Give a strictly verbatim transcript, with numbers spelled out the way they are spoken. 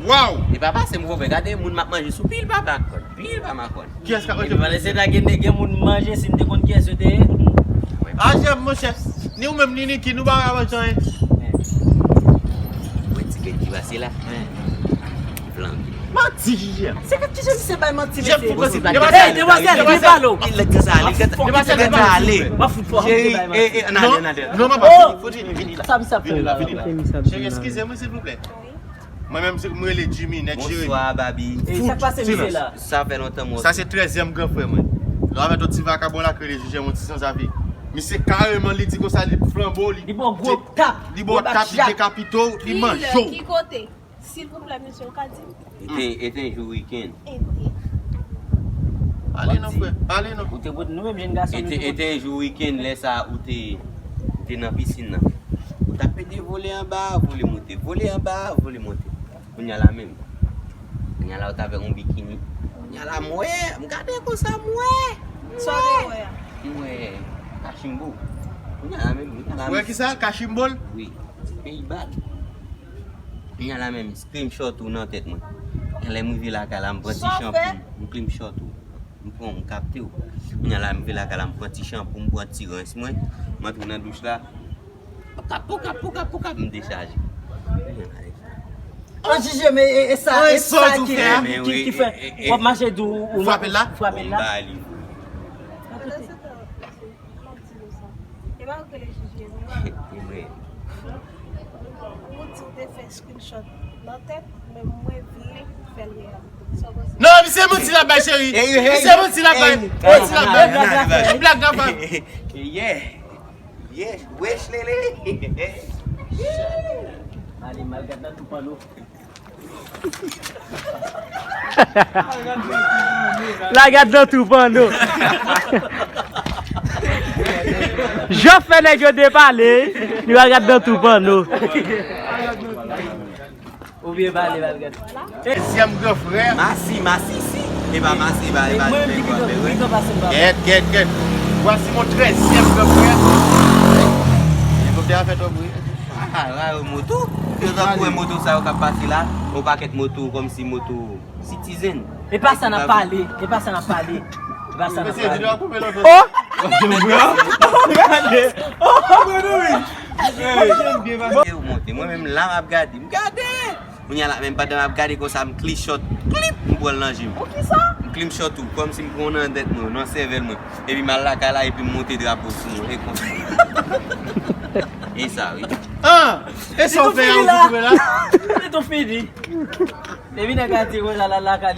Waw! E pa pase m konprann, gade moun m ap manje sou pil pa makòn, pil pa makòn. Kiyès k ap manje? Epi pandan se tan gen, gen moun manje, si n te konn kiyès yo te ye. A, jèm, monchè. Ni ou menm, ni Niki, nou pa ka manje anyen. Wè ti grenn ki pase la. Flanbe. Manti, jèm. Se ki jan misye bay manti, mesye? Jèm, fouko, se black. Demwazèl, demwazèl, vin pale w. Lèt sa ale, lèt sa ale. Cheri, e, e, n ale, n ale. Non, non, papa, vini, vini la. Sa misye ap fè la? Cheri, eskize mwen, silvouplè. Mwen menm, se, mwen rele Jimmy, nèg Jeremi. Bonswa, Babi. E sa k pase misye la? Sa fè lontan mwen. Sa se trèzyèm gran frè mwen. Lè w avè yon ti vakabon la, k rele Jijè, yon ti sanzave. Misye kareman, li di konsa, li flanbe w, li. Li ba w gwo tap. Li ba w tap, li dekapite w, li manje w. Ki kote? Silvouplè, mesye, ou ka di m? E te, e te yon jou wikenn. E te. Ale non, frè. Ale non. Ou te pote nou menm jèn gason. E te, e te yon jou wikenn, lè sa a, ou te, ou te nan pisin nan. Ou t ap pede vole anba, vole monte, vole anba, vole monte. Kounye a la menm. Kounye a la, ou t avèk yon bikini. Kounye a la, m wè, m gade konsa, m wè. Sa w te wè a? M wè kachimbo. Kounye a la menm, kounye a la menm. Ou wè kisa? Kachimbo l? Wi. Peyi bal. Kounye a la menm, screenshot ou nan tèt mwen. Lè m rive lakay la, m pran ti chanpou m, m screenshot ou. M pran, m kapte w. Kounye a la, m rive lakay la, m pran ti chanpou, m pran ti rens mwen, m antre nan douch la. Poukap, poukap, poukap, poukap, m dechaje. An jije, men e, e sa, e sa ki, ki, ki fè w ap mache di w, ou frape l la? Frape l la? M ba li. Pandan se tan, mesye, m ap di nou sa. E pa ou k rele Jijè, non? E mwen. Ou di w te fè screenshot nan tèt, men mwen vle fè l reyalite. Sa w panse? Non, misye manti l ap bay, cheri. Misye manti l ap bay. Manti l ap bay. Blag la bay. Yeah. Yeah. Wesh, lele. Ale, mal gad nan tou panno. L al gad nan tou panno. Jan fè nèg yo depale, li al gad nan tou panno. Oubyen pale, al gad. Dezyèm gran frè. Masi, masisi. E pa masi, e pa, e pa, e pa. Gèt, gèt, gèt. Voici mon treizième grand frère. Elikoptè a fè twòp bri. Ah, ah, moto. Yo tankou wè moto sa yo k ap pase la, yon pakèt moto kòmsi moto Citizen. E pa sa n ap pale, e pa sa n ap pale. E pa sa n ap pale. Oh! Gade! Oh! Yo monte, mwen menm la m ap gade, m gade! Kounye a la menm pandan m ap gade konsa m clean shot, klip, m pran l nan je m. Poukisa? M clean shot ou, kòmsi m pran w nan dèt mwen, nan sèvèl mwen. Epi m al lakay la, epi m monte drapo sou mwen, e konsa. E sa, wi. Ah! E sa w fè a, ou tou la? Li tou fini. Epi nèg la di konsa l al lakay li,